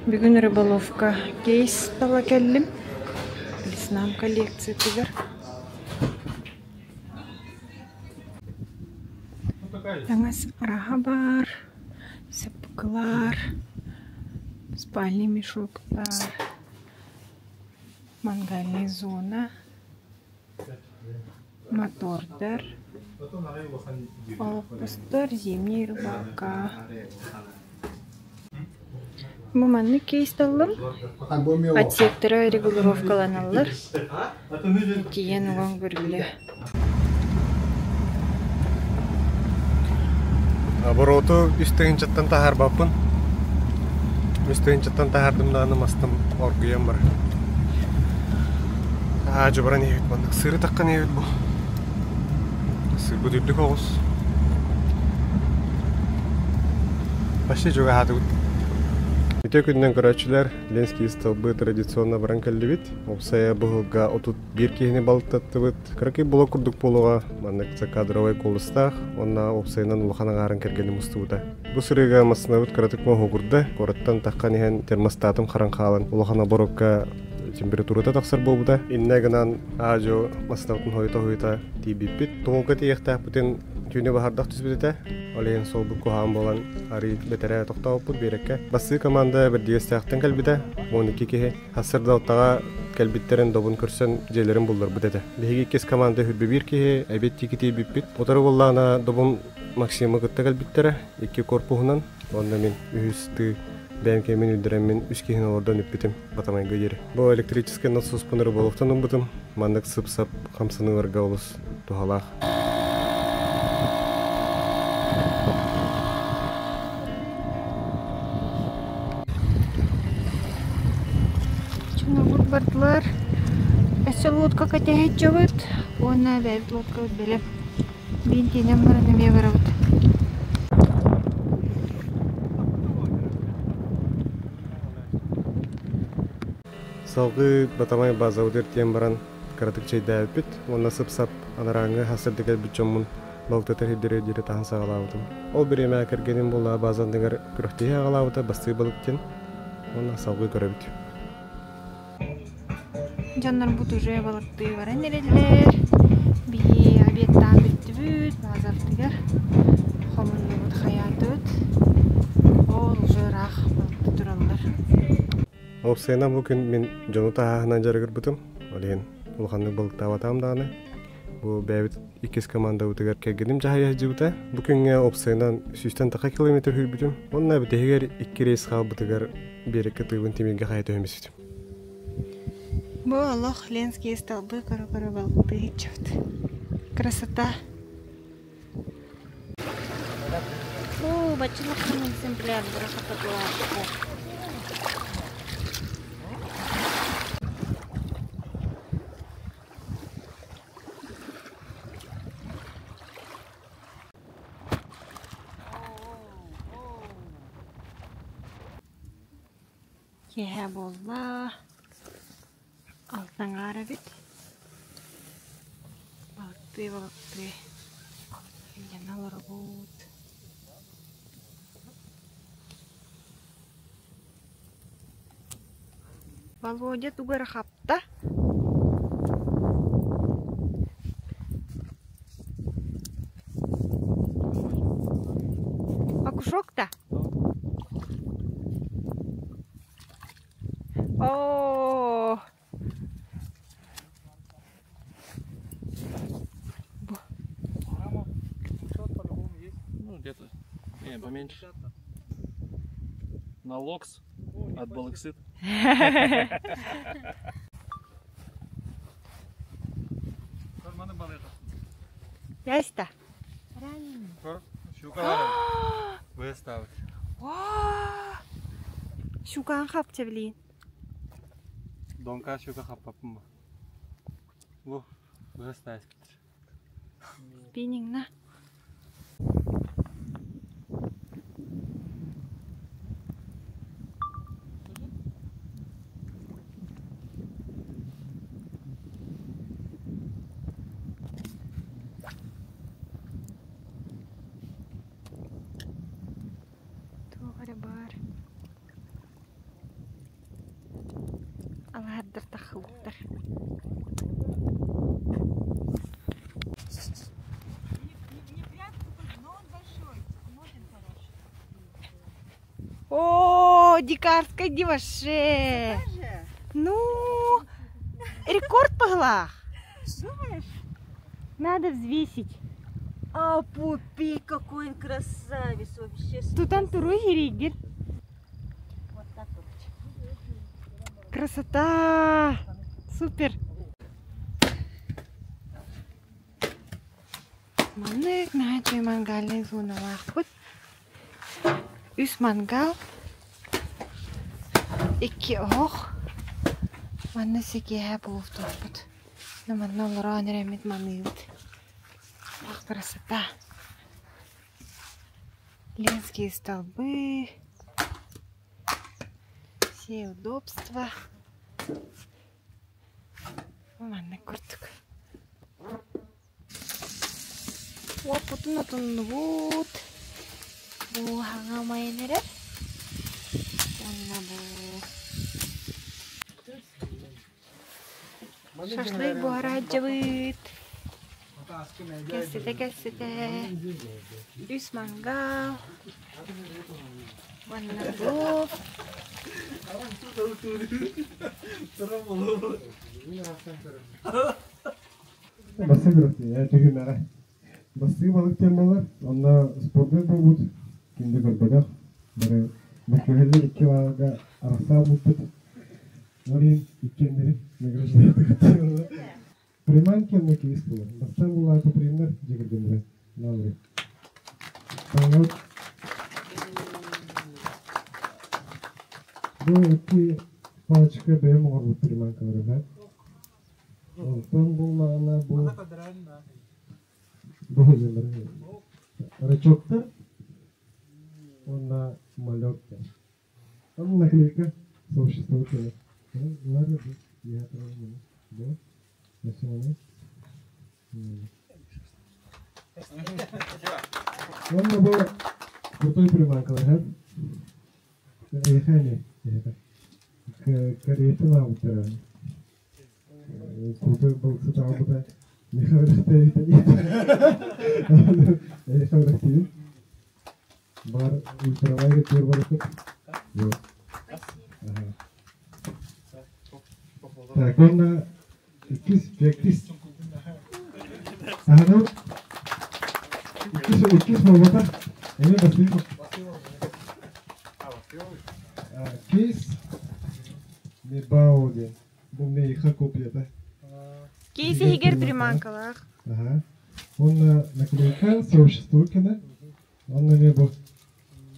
Бүгүн рыболовка кейс тала кэллим. Леснам коллекциятыгар. Таҥас араһа баар, саппыкылар, спальный мешоктар, мангальный зона, мотордар, олоппостор, зимняя рыбалка. Бу маннык кейс таллым. Отсектора регулировкаланаллар. Тиийэн уган көрүллэ. Обороту үс тыһыынчаттан таһаарбаппын. Үс тыһыынчаттан таһаардым даҕаны мастым оргуйан барар. Аа, дьубаран иһэбит маннык. Сыыры таххан иһэбит бу. Сыырбыт үрдүк оҕус. Почти чугаһаатыбыт. Үтүө күнүнэн көрөөччүлэр, Ленский столбы традиционно баран кэллибит. Уопсайа быһылга 31 киһини балыктаттыбыт. Кыракый блок курдук буолуоҕа, маннык кадровай куолустаах уонна уопсайынан улахан аҥаарын кэргэним мустубута. Бу сырыыга массыынабыт кыратык моһуогурда, куораттан таххан иһэн термостатым харан хаалан улахан оборокка температурата тахсар буолбута. Иннэ гынан аа-дьуо массыынабытын хойута-хойута тиийбиппит. Тумулга тиийиэхтээхпитин түүнү баһардах түспүт этэ. Ол иһин суолбут куһаҕан буолан арыый бэтэрээ тохтообуппут биэрэккэ. Бастыы команда Бэрдигэстээхтэн кэлбитэ, 12 киһи. Сарсыардалтаҕа кэлбиттэрин добун көрсөн дьиэлэрин булларбыт этэ. Биһиги иккис команда хүрбэ биир киһи, эбиэт тиики тиийбиппит. Утары буоллаҕына добун Максимы кытта кэлбиттэрэ, икки корпуһунан. Уонна мин үһүс тыы бэйэм кэмин үрдэрэммин үс киһини олордон үппүтүм Батамайга диэри. Бу электрическэй насоспун рыболовтан ылбытым. Маннык сып-сап хамсаныыларга олус туһалаах. Чунобут бардылар. Өссө лодка кэтэһиччэбит уонна бэйэбит лодкабыт бэлэм. Биинтиинэн баран эмиэ барабыт. Салгыы Батамай базабытыгар тиийэн баран кыратык чэйдээбиппит уонна сып-сап анарааҥҥы сырдык кэлбит дьоммун балтытар сирдэрэ диэри таһан саҕалаабытым. Ол бириэмэҕэ кэргэним буолла база анныгар күрэхтэһии аҕалаабыта бастыы балык диэн уонна салгыы көрөбүт. Дьоннорбут уже балыктыы баран эрэллэр. Биһи обедтаан бүттүбүт, базабытыгар хомуннубут, хайаатыбыт. Ол уже ыраах балыкты тураллар. Уопсайынан бу күн мин дьону таһааһынан дьарыгырбытым. Ол иһин улаханнык балыктаабатаҕым даҕаны. Бу бэйэбит иккис командабытыгар кэргэним дьаһайа сылдьыбыта. Бу күҥҥэ уопсайынан сүүстэн таха километр сүүрбүтүм. Уонна бүтэһигэр икки рейс хаалбытыгар биэрэккэ тыыбын тимиргэ хайа түһэн испитим. Бу олох Ленские столбы көрө-көрө балыктыы сылдьабыт. Красота! Оо, баччалаххан экземплярдара хатылаабыттар. Киэһэ буолла, алтаҥаар эбит. Балыктыы-балыктыы илдьэн олоробут. Володя тугу эрэ хапта. Окушок-то? О, Ну, где-то. Не, поменьше. На локс от Балыксыт. Яста. Выставить. Щукаан хапча билиин. Донка щука хаппаппын бу. Бу выставить. Спиннинг на. Туох эрэ баар. Балыктар. О, дикарская диваше! Ну, рекорд погла. Думаешь? Надо взвесить. А пупи, какой он красавец вообще. Тутан туруй хиригир. Вот так вот. Красота! Супер! Маннык наһаа мангальнай зоналаахпыт. Үс мангал, икки оһох. Манна сикиэһэ булуохтуохпут. Манна олорон эрэммит маныыбыт. Ах, красота! Ленские столбы, все удобства. Маннык курдук. Уоппутун отуннубут. Бу хаҥа умайан эрэр. Уонна бу шашлык буһараадьабыт. Кэсситэ-кэсситэ. Үс мангал. Уонна бу Бассыы бырастыы, түһүмэҕэ. Бастыы балык диэн буолар. Онно спордуй буолбут, ким да көрбөтөх. Бары мөккүһэллэр икки лааҕырга арахсаа буолбут. Ол иһин иккиэннэрин награждайдык. Приманки онно киис буолар. Бастаан буллаата примнар дьигиргэннэрэ. Наалары. Таҥнабыт. Бу икки палочка бэйэм оҥорбут приманкаларым. Онтон буллаҕына бу бу рычоктар уонна малек Там наклейка сообщество ученых. Ладно, я Да? Уонна бу крутой приманкалар Эйхэ Кореяттан аабыттара. Крутой балыксыт аабыта. Михаил Рахтеевич. Бар ультравайга тур барыппыт. Так, уонна иккис, пектис. Аһану иккис, иккис буолбата. Эмиэ бастыыр. Кейс Мебао диэн. Бу мейха копията. Кейс иһигэр приманкалаах. Ага. Уонна наклейка сообщество кэнэ. Онно эмиэ бу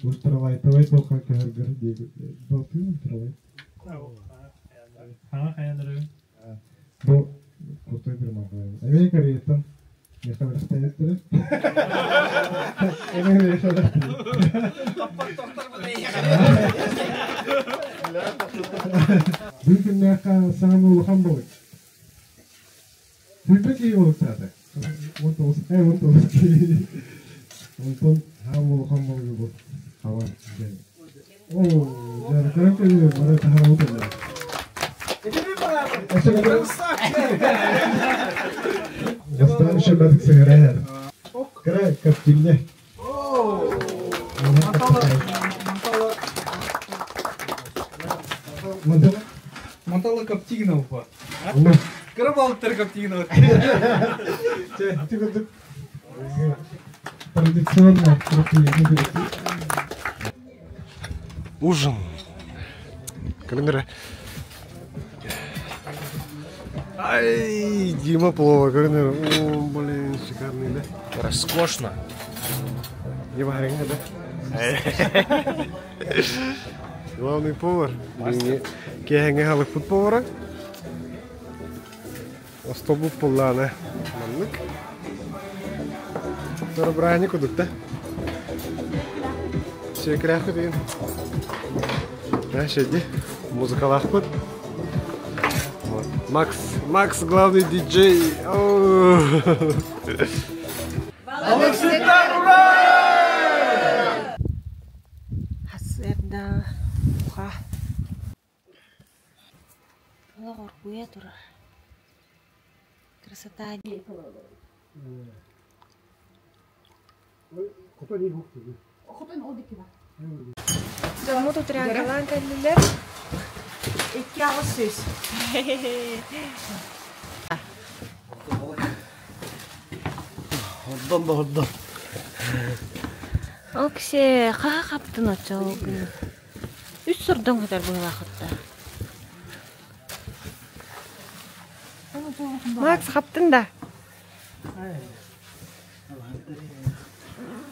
ультралайтовай туохха көһөргөр диэки балтыы ультралайт. Хаҥа хайаныры. Бу крутой приманка. Эмиэ Кореяттан миэхэ бэлэхтээбиттэрэ. Эмиэ миэхэ Бу күннээххэ саамай улахан балык. Сүүрбэ киһи балыктаата. 19, 19 киһи. Онтон хаам улахан балыгы бу хаба диэн. Оо, дьэ, көрөн кэлиим, бары таһаарабыт эллэр. Бастаан шөбөтүк сыһыра Кыра коптильня. Мантала? Мантала коптигнов ба. Кыра балыктар коптигнов. Традиционно Ужин. Календара. Ай, Дима плова, көрүнөр. О, блин, шикарный, да? Роскошно. Дима харыңа, да? Главный повар. Киэһэҥҥэ халыкпыт повара. Остолбут буоллаана маннык. Бырааһынньык курдук да. Сиэкирээхпит деген. Дальше музыкалаахпыт. Макс, Макс главный диджей. Балыксыттар ура! Хасыарда уха. Олох оргуйа турар. Красота. Дьоммут утрянкалаан кэллилэр. 2 800. Ордон да ордон. Оксе, хаһа хаптын оччо Үс сордоҥ хатар быһылаахытта. Макс хаптын да?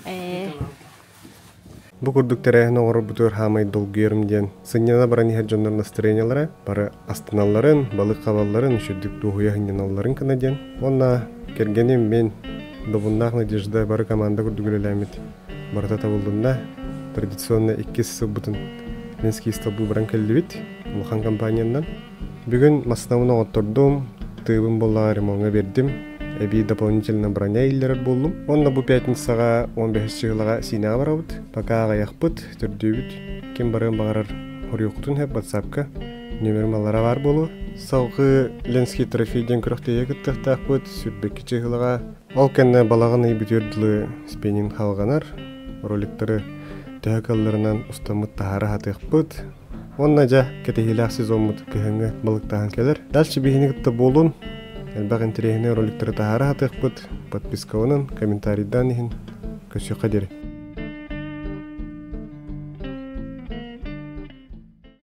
Ээ. Бу курдук тэрээһин оҥорорбутугар хаамай долгуйарым диэн сынньана баран иһэр дьоннор настроениелара бары астыналларын, балык хабалларын, үчүгдүк дуоһуйа сынньаналларын гына диэн. Уонна кэргэним мин Добуннаах Надежда бары команда курдук үлэлээммит барыта табыллынна. Традиционно иккис сылбытын Минский столбу баран кэллибит улахан компаниянан. Бүгүн массыынабын оҥоттордум, тыыбын буоллаҕа ремоҥҥа биэрдим, эбии дополнительно броня иллэрэр буоллум. Уонна бу пятницаҕа 15 чыһылаҕа Сиинэҕэ барабыт. Пока аҕыйахпыт, төрдүөбүт. Ким барыан баҕарар хоруйуоххутун сөп WhatsApp-ка нүөмэрим аллара баар буолуо. Салгыы Ленский трофей диэн күрэхтэһиигэ кыттыахтаахпыт, сүүрбэкки чыһылаҕа. Ол кэннэ балаҕан ый бүтүөр дылы спиннинг халҕанар, роликтары төһө кыалларынан устаммыт таһаара сатыахпыт. Уонна дьэ, кэтэһиилээх сезоммут кыһыҥҥы балыктааһын кэлэр. Дальше биһини кытта буолун. Элбэх интэриэһинэй роликтары таһаара сатыахпыт. Подпискаланан, комментарийдаан иһин. Көрсүөххэ диэри.